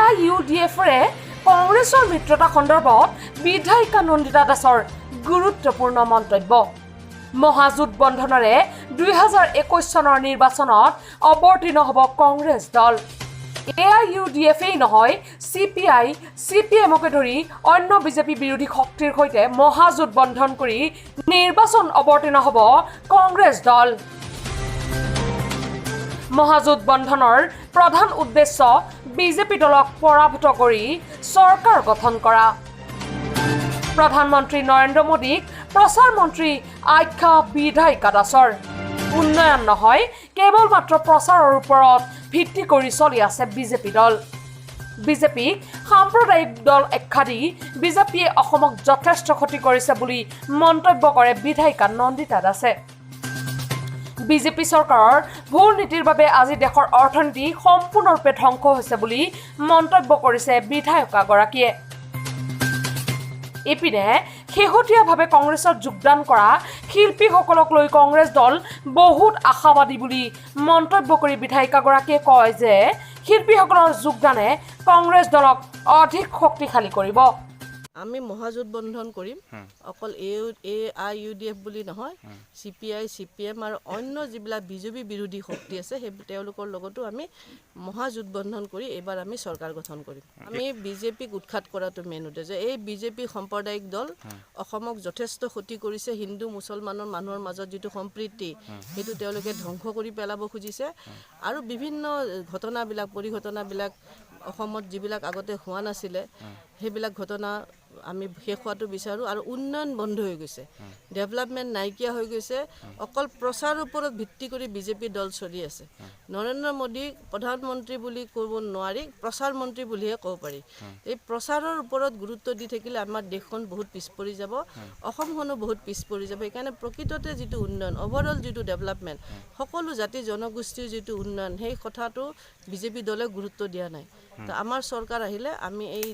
I U D এফৰে কংগ্ৰেছৰ মিত্ৰতা সন্দৰ্ভত বিধায়িকা নন্দিতা দাসৰ গুৰুত্বপূৰ্ণ মন্তব্য। মহাজোঁট বন্ধনেৰে 2021 চনৰ নিৰ্বাচনত অৱতীৰ্ণ হ'ব কংগ্ৰেছ দল। এ I U D এফেই নহয়, চি পি আই, চি পি এমকে ধৰি অন্য বিজেপি বিৰোধী শক্তিৰ সৈতে মহাজোঁট বন্ধন কৰি নিৰ্বাচন অৱতীৰ্ণ হ'ব কংগ্ৰেছ দল। মহাজোঁট বন্ধনৰ প্ৰধান উদ্দেশ্য বিজেপি দলক পৰাভূত কৰি চৰকাৰ গঠন কৰা। প্ৰধানমন্ত্ৰী নৰেন্দ্ৰ মোদীক প্ৰচাৰ মন্ত্ৰী আখ্যা বিধায়িকা দাসৰ। উন্নয়ন নহয়, কেৱল মাত্ৰ প্ৰচাৰৰ ওপৰত ভিত্তি কৰি চলি আছে বিজেপি দল। বিজেপিক সাম্প্ৰদায়িক দল আখ্যা দি বিজেপিয়ে অসমক যথেষ্ট ক্ষতি কৰিছে বুলি মন্তব্য কৰে বিধায়িকা নন্দিতা দাসে। বিজেপি চৰকাৰৰ ভুল নীতিৰ বাবে আজি দেশৰ অৰ্থনীতি সম্পূৰ্ণৰূপে ধ্বংস হৈছে বুলি মন্তব্য কৰিছে বিধায়িকাগৰাকীয়ে। ইপিনে শেহতীয়াভাৱে কংগ্ৰেছত যোগদান কৰা শিল্পীসকলক লৈ কংগ্ৰেছ দল বহুত আশাবাদী বুলি মন্তব্য কৰি বিধায়িকাগৰাকীয়ে কয় যে শিল্পীসকলৰ যোগদানে কংগ্ৰেছ দলক অধিক শক্তিশালী কৰিব। আমি মহাজোঁট বন্ধন কৰিম। অকল এ A I U D F বুলি নহয়, চি পি আই, চি পি এম আৰু অন্য যিবিলাক বিজেপি বিৰোধী শক্তি আছে, সেই তেওঁলোকৰ লগতো আমি মহাজোঁট বন্ধন কৰি এইবাৰ আমি চৰকাৰ গঠন কৰিম। আমি বিজেপিক উৎখাত কৰাটো মেইন উদ্দেশ্য। এই বিজেপি সাম্প্ৰদায়িক দল, অসমক যথেষ্ট ক্ষতি কৰিছে। হিন্দু মুছলমানৰ মানুহৰ মাজত যিটো সম্প্ৰীতি, সেইটো তেওঁলোকে ধ্বংস কৰি পেলাব খুজিছে। আৰু বিভিন্ন ঘটনাবিলাক, পৰিঘটনাবিলাক অসমত যিবিলাক আগতে হোৱা নাছিলে, সেইবিলাক ঘটনা আমি শেষ হোৱাটো বিচাৰোঁ। আৰু উন্নয়ন বন্ধ হৈ গৈছে, ডেভেলপমেণ্ট নাইকিয়া হৈ গৈছে। অকল প্ৰচাৰৰ ওপৰত ভিত্তি কৰি বিজেপি দল চলি আছে। নৰেন্দ্ৰ মোদীক প্ৰধানমন্ত্ৰী বুলি ক'ব নোৱাৰি, প্ৰচাৰ মন্ত্ৰী বুলিহে ক'ব পাৰি। এই প্ৰচাৰৰ ওপৰত গুৰুত্ব দি থাকিলে আমাৰ দেশখন বহুত পিছ পৰি যাব, অসমখনো বহুত পিছ পৰি যাব। সেইকাৰণে প্ৰকৃততে যিটো উন্নয়ন, অভাৰঅল যিটো ডেভেলপমেণ্ট, সকলো জাতি জনগোষ্ঠীৰ যিটো উন্নয়ন, সেই কথাটো বিজেপি দলে গুৰুত্ব দিয়া নাই। তো আমাৰ চৰকাৰ আহিলে আমি এই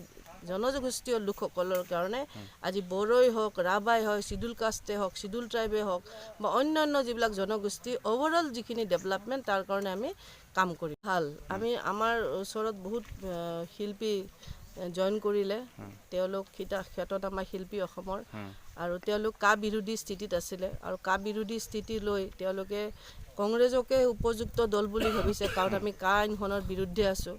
জনগোষ্ঠীয় লোকসকলৰ কাৰণে, আজি বড়োই হওক, ৰাভাই হওক, চিডুল কাষ্টে হওক, চিডুল ট্ৰাইবে হওক বা অন্যান্য যিবিলাক জনগোষ্ঠী, অভাৰঅল যিখিনি ডেভেলপমেণ্ট, তাৰ কাৰণে আমি কাম কৰিম। ভাল, আমি আমাৰ ওচৰত বহুত শিল্পী জইন কৰিলে। তেওঁলোক ক্ষেত্ৰত আমাৰ শিল্পী অসমৰ আৰু তেওঁলোক কা বিৰোধী স্থিতিত আছিলে আৰু কা বিৰোধী স্থিতি লৈ তেওঁলোকে কংগ্ৰেছকে উপযুক্ত দল বুলি ভাবিছে, কাৰণ আমি কা আইনখনৰ বিৰুদ্ধে আছোঁ।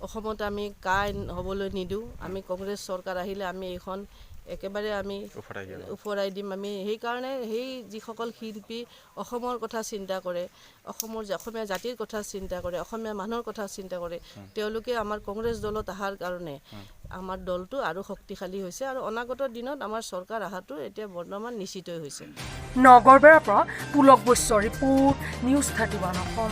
অসমত আমি কা আইন হ'বলৈ নিদিওঁ। আমি কংগ্ৰেছ চৰকাৰ আহিলে আমি এইখন একেবাৰে আমি উফৰাই দিম আমি। সেইকাৰণে সেই যিসকল শিল্পী অসমৰ কথা চিন্তা কৰে, অসমৰ অসমীয়া জাতিৰ কথা চিন্তা কৰে, অসমীয়া মানুহৰ কথা চিন্তা কৰে, তেওঁলোকে আমাৰ কংগ্ৰেছ দলত অহাৰ কাৰণে আমাৰ দলটো আৰু শক্তিশালী হৈছে আৰু অনাগত দিনত আমাৰ চৰকাৰ অহাটো এতিয়া বৰ্তমান নিশ্চিতই হৈছে। নগৰবেৰাৰ পৰা পুলক বৈশ্যৰ ৰিপৰ্ট, নিউজ 31 অসম।